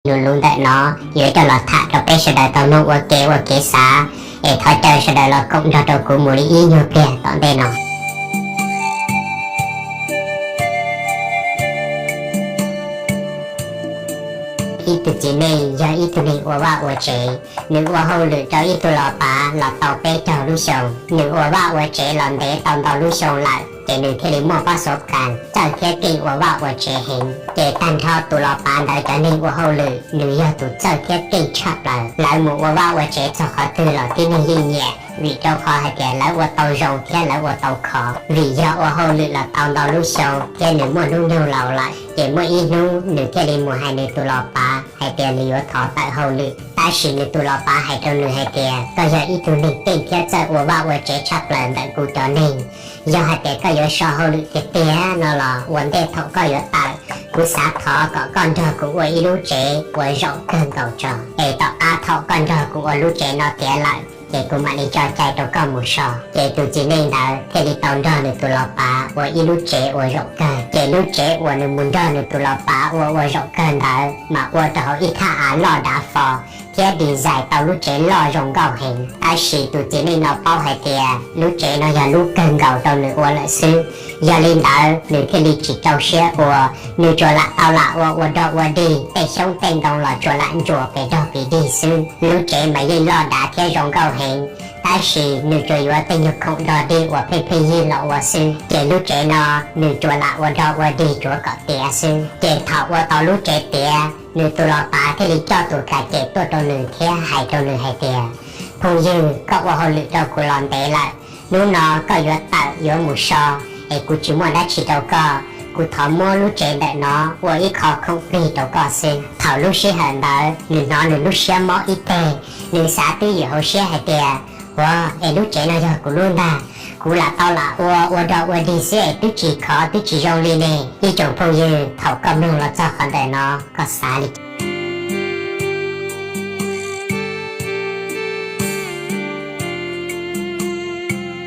Lus lus ntawm no yuav coj los tham rau peb sawv daws tau mloog ua ke ua kev xav, es thov caw sawv daws los koom nrog rau kuv mus li ib nyuag pliag tom ntej no. Ib tug txiv neej yog ib tug neeg ua vaj ua tsev, nws ua hauj lwm rau ib tug los pav los tau peb caug lub xyoo. Nws ua vaj ua tsev los ntev tau ntau lub xyoo lawm, ces nws thiaj li muaj pab xov kas txawj thiab keej ua vaj ua tsev heev. Ces tag nrho tus los pav ntawd cov neeg ua hauj lwm, nws yog tus txawj thiab keej tshaj plaws. Lawv mus ua vaj ua tsev txog qhov twg los tib neeg yeej nyiam, vim rau qhov hais tias lawv ua tau zoo thiab lawv ua tau khov. Vim yog ua hauj lwm los tau ntau lub xyoo thiab nws muaj hnub nyoog laus lawm, ces muaj ib hnub nws thiaj li mus hais nws tus los pav hais tias nws yuav thov tawm hauj lwm. Tab sis nws tus los pav hais rau nws hais tias, koj yog ib tug neeg keej thiab txawj ua vaj ua tsev tshaj plaws ntawm kuv cov neeg. Yog hais tias koj yuav so hauj lwm tiag tiag no los ua ntej thaum koj yuav tawm, kuv xav thov kom koj nrog kuv ua ib lub tsev ua zaum kawg nkaus tso, es tom qab thaum koj nrog kuv ua lub tsev no tiav lawm, ces kuv mam li tso cai rau koj mus so. Ces tus txiv neej ntawd thiaj li tau nrog nws tus los pav ua ib lub tsev ua zaum kawg. Ces lub tsev uas nws mus nrog nws tus los pav ua ua zaum kawg ntawd mas ua rau hauv ib thaj av loj dav fo thiab design tau lub tsev loj zoo nkauj heev. Tab sis tus txiv neej no paub hais tias lub tsev no yog lub kawg nkaus rau nws ua lawm xwb, yog li ntawd nws thiaj li tsis rau siab ua. Nws tsuas lam tau lam ua ua dog ua dig, tej xyoob tej ntoo los tsuas lam ntsuas pes dog pes dig xwb. Lub tsev mas yeej loj dav thiab zoo nkauj heev, tab sis nws tsuas yuav tej nyuag khoom dog dig uas pheej pheej yig los ua xwb. Ces lub tsev no nws tsuas lam ua dog ua dig tsuav kom tiav xwb. Ces thaum ua tau lub tsev tiav, nws tus los pav thiaj li coj tus kas cem tuaj rau nws thiab hais rau nws hais tias, phooj ywg, koj ua hauj lwm rau kuv los ntev lawm, hnub no koj yuav tawm yuav mus so, es kuv tsis muaj dab tsi rau koj, kuv thov muab lub tsev ntawm no ua ib qho khoom plig rau koj xwb. Thaum lub sij hawm ntawd nws hnov nws lub siab mob ib teg, nws xav twb ywm hauv siab hais tias, ua, es lub tsev no yog kuv lub ntag, kuv lam tau lam ua ua dog ua dig xwb es twb tsis khov twb tsis zoo li ne. Ib tsoom phooj ywg, thaum koj mloog los txog qhov ntawm no koj xav li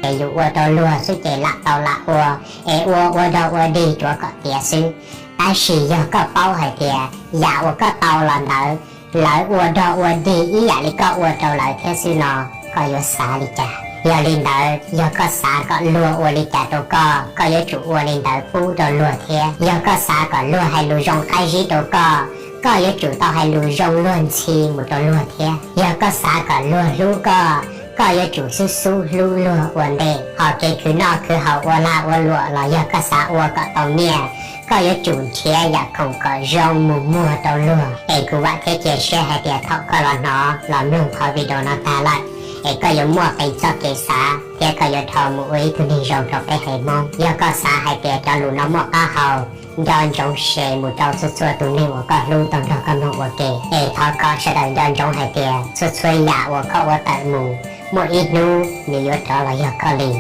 Es yus ua rau luag xwb ces lam tau lam ua, es ua ua dog ua dig tsuav kom tiav xwb. Tab sis yog koj paub hais tias yam uas koj tau los ntawd, lawv ua dog ua dig ib yam li koj ua rau lawv thiab xwb no, koj yuav xav li cas? Yog li ntawd, yog koj xav kom luag ua li cas rau koj, koj yuav tsum ua li ntawd pub rau luag thiab. Yog koj xav kom luag hais lus zoo qab zib rau koj, koj yuav tsum tau hais lus zoo luag ntxhi mus rau luag thiab. Yog koj xav kom luag hlub koj, koj yuav tsum xub xub hlub luag ua ntej. Hom kev khwv noj khwv haus ua lag ua luam los yog koj xav ua kom tau nyiaj, koj yuav tsum nrhiav yam khoom kom zoo mus muag rau luag. Es kuv vam thiab cia siab hais tias thaum koj los hnov los mloog qhov video no tag lawm, es koj yuav muaj qee txoj kev xav thiab koj yuav dhau mus ua ib tug neeg zoo rau peb haiv Hmoob. Yog koj xav hais tias cov lus no muaj qab hau, nco ntsoov share mus rau txhua txhua tus neeg uas koj hlub tau nrog koj mloog ua ke. Es thov kom sawv daws nco ntsoov hais tias txhua txhua yam uas koj ua tawm mus, muaj ib hnub nws yuav rov los yog koj li.